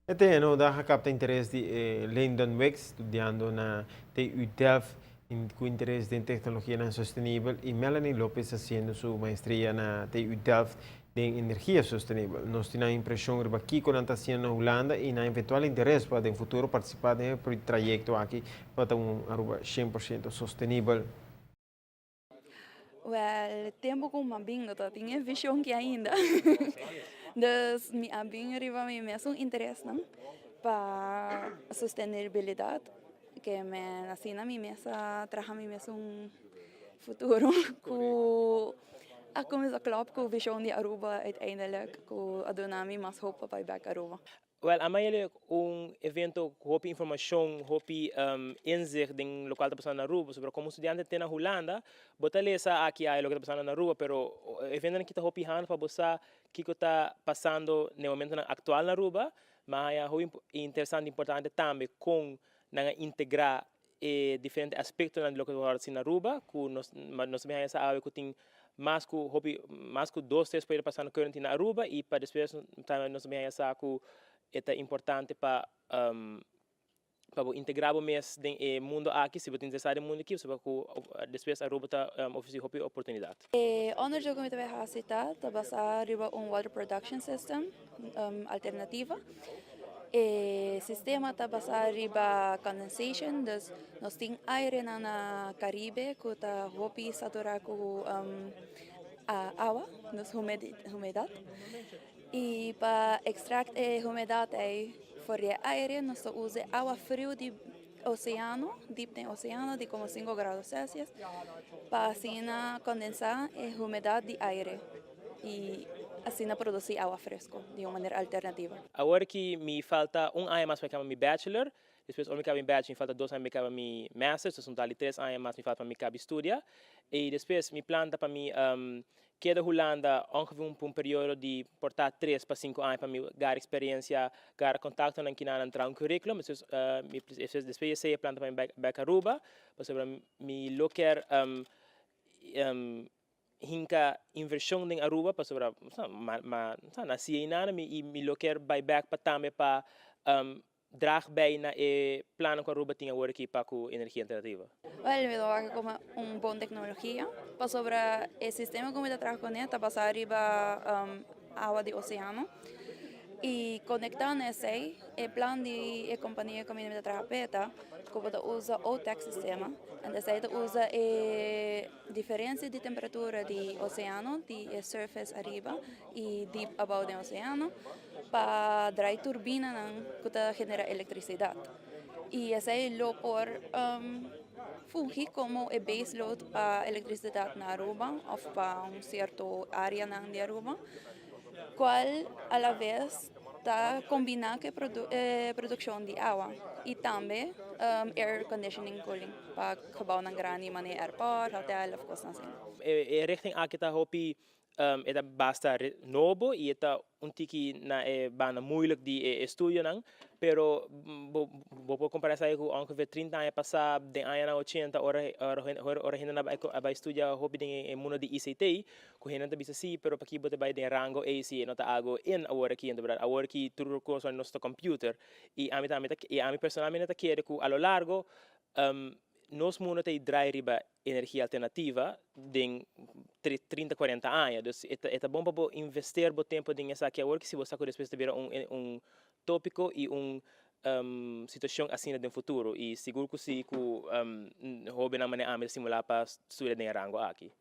E TNO a capta interes di Lyndon Wicks, studiando na TU Delft, cu interes den tecnologia sostenibel, y Melanie Lopez, haciendo su maestria na TU Delft den energia sostenibel. Nos tin e impresion riba kico nan ta haciendo na Hulanda y nan eventual interes pa den futuro participa den e trayecto aki pa un Aruba 100% sostenibel. Wel, tempo cu m'a bin, no tin e vision cu ainda. Dus mi a bin riba mi mesun interes, no? Pa sostenibilidad, cu mi asina mi mes a traha mi mesun futuro cu a cuminsa klop cu vision di Aruba uiteindelijk, cu a duna mi mas hoop pa back Aruba. Wel, awe un evento cu hopi informacion, hopi inzicht den loke ta pasando na Aruba, sobre como studiante tin na Hulanda, bo ta lesa aki ey loke ta pasando na Aruba, pero evento aki ta hopi handig pa bo sa kico ta pasando na momento actual na Aruba, mas ta hopi interesante y importante tambe con nan integra e diferente aspectonan di loke ta na Aruba, cu nos tambe sa cu tin mas cu hopi mas cu dos, tres proyecto pasando currently na Aruba y pa despues tambe nos tambe sa cu ta importante pa integra bo mes den e mundo aki, si bo ta interesa den e mundo aki, so cu despues Aruba ta ofrece hopi oportunidad. E onderzoek cu mi ta haci ta basa riba un water production system alternativa. E sistema ta basa riba condensation, dus nos tin aire na Caribe cu ta hopi satura cu awa, dus humedad. Y pa extract e humedad ey for di aire, nos ta usa awa friu di oceano, deep den oceano, di como 5 grado Celsius, pa asina condensa e humedad di aire y asina produci awa fresco di un manera alternativa. Awor cu mi falta un aña mas pa caba mi bachelor, despues ora mi caba mi bachelor, mi falta 2 aña pa caba mi master, so total 3 aña mas mi falta pa mi caba studia. Y despues mi plan ta pa mi keda Hulanda ongeveer un periodo di por ta 3 pa 5 aña pa mi gana experiencia, gana contacto na cu nan traha un curriculum, dus mi despues mi plan pa mi back Aruba, pasobra mi lo kier hinca inversion den Aruba, pasobra m'a nace eynan y mi lo kier bay back pa tambe pa draag bij na e plan cu Aruba tin awor aki pa cu energia alternativa. Wel, mi ta wak como un bon tecnologia. Pasobra e sistema cu mi ta traha cune ta basa riba awa di oceano. Y conecta na esey, e plan di e compania cu mi ta traha pe ta, cu ta usa OTEC sistema. Y esey ta usa e diferencia di temperatura di oceano, di surface ariba y deep abou di oceano, pa draai turbina cu ta genera electricidad. Y esey lo por fungi como e base load pa electricidad na Aruba of pa un cierto area na di Aruba, cual a la vez ta combina cu produccion di awa y tambe air conditioning, cooling pa gebouwnan grandi manera airport, hotel of cos asina. E richting aki ta hopi e ta basta nobo y ta un tiki na e banda moeilijk di e estudionan, pero bo por compara esey cu ongeveer 30 aña pasa, den aña 80, ora hende a bay studia hopi den e mundo di ICT, cu hende ta bisa si, pero pa kico bo ta bay den rango ey si no ta algo in awor aki, anto awor aki tur cos nos ta computer y ami tambe y ami personalmente ta kere cu a lo largo nos mundo ta draai riba energia alternativa den 30, 40 aña. Dus e ta bon pa investi bo tempo den esaki awor, cu si bo sa despues ta bira un topico y un situacion asina den futuro. Y sigur cu si cu hobennan manera ami stimula pa studia den rango aki.